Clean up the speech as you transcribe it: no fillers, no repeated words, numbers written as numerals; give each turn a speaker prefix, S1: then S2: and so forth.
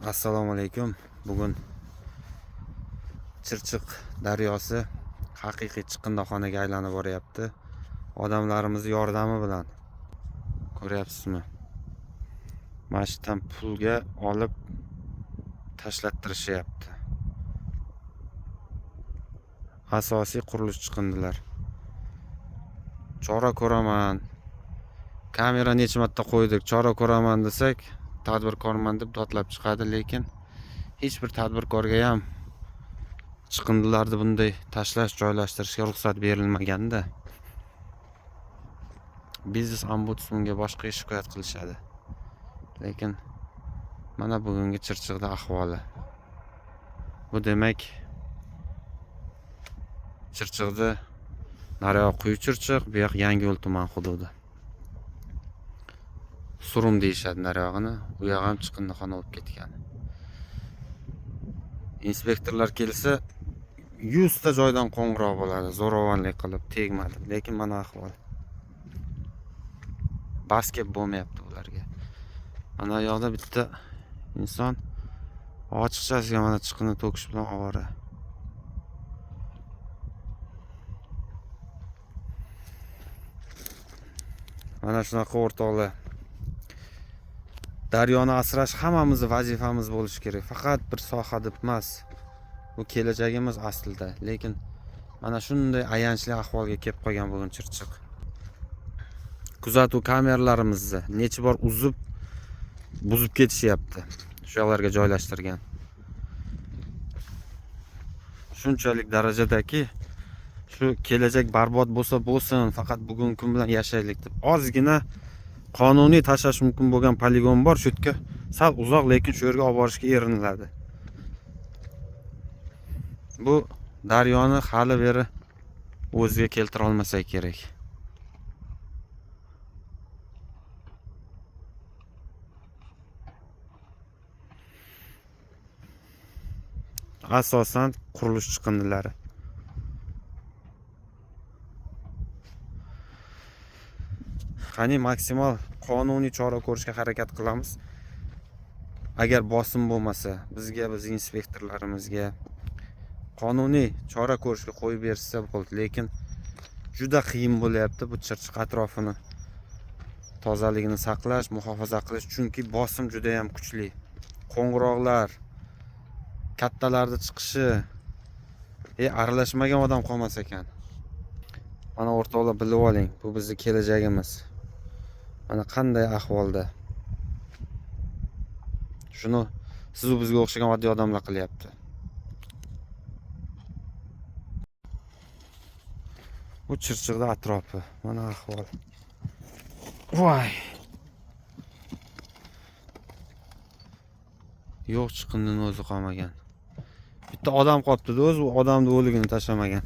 S1: Assalomu alaykum. Bugun Chirchiq daryosi haqiqiy chiqindixonaga aylanib boryapti. Odamlarimiz yordami bilan. Ko'ryapsizmi? Mana shu yerdan pulga olib tashlattirishyapti. Asosiy qurilish chiqindilar. Chora ko'raman. Kamera necha marta qo'ydik, chora ko'raman desak, tadbirkorman deb dodlab chiqadi, lekin hech bir tadbirkorga ham chiqindilarni bunday tashlash, joylashtirishga ruxsat berilmaganda. Biznes ombudsmanga boshqa shikoyat qilishadi. Lekin mana bugungi Chirchiqda ahvoli. Bu demak Chirchiqda naryoq Quyi Chirchiq, bu yoq Yangiyo'l tuman hududi. Surum deyishadi naryog'ini, u yoq ham chiqindixona bo'lib ketgan. Inspektorlar kelsa 100 ta joydan qo'ng'iroq bo'ladi, zo'ravonlik qilib tegmadi. Lekin mana ahvol. Bas kelib bo'lmayapti ularga. Mana bu yoqda bitta inson ochiqchasiga mana chiqindi to'kish bilan ovora. Mana shunaqa o'rtoqlar. Daryoni asrash hammamizning vazifamiz bo'lishi kerak. Faqat bir soha deb emas. Bu kelajagimiz aslida. Lekin mana shunday ayanchli ahvolga kelib qolgan bugun Chirchiq. Kuzatuv kameralarimizni necha bor uzib, buzib ketishyapti. Shu yoqlarga joylashtirgan. Shunchalik darajadaki shu kelajak barbod bo'lsa bo'lsin, faqat bugungi kun bilan yashaylik deb ozgina qonuniy tashlash mumkin bo'lgan poligon bor, shu yerga sal uzoq, lekin shu yerga olib borishga eriniladi. Bu daryoni hali beri o'ziga keltira olmasak kerak. Asosan qurilish chiqindilari. Qani maksimal qonuniy chora ko'rishga harakat qilamiz. Agar bosim bo'lmasa, bizga, biz inspektorlarimizga qonuniy chora ko'rishga qo'yib bersa bo'ldi, lekin juda qiyin bo'lyapti bu Chirchiq atrofini tozaligini saqlash, muhofaza qilish, chunki bosim juda ham kuchli. Qo'ng'iroqlar, kattalarni chiqishi, aralashmagan odam qolmas ekan. Mana o'rtoqlar, bilib oling, bu bizning kelajagimiz. Mana qanday ahvolda. Shuni siz u bizga o'xshagan oddiy odamlar qilyapti. Bu Chirchiqda atrofi. Mana ahvol. Voy. Yo'q, chiqindini o'zi qolmagan. Bitta odam qolibdi-da, o'zi u odamning o'ligini tashlamagan.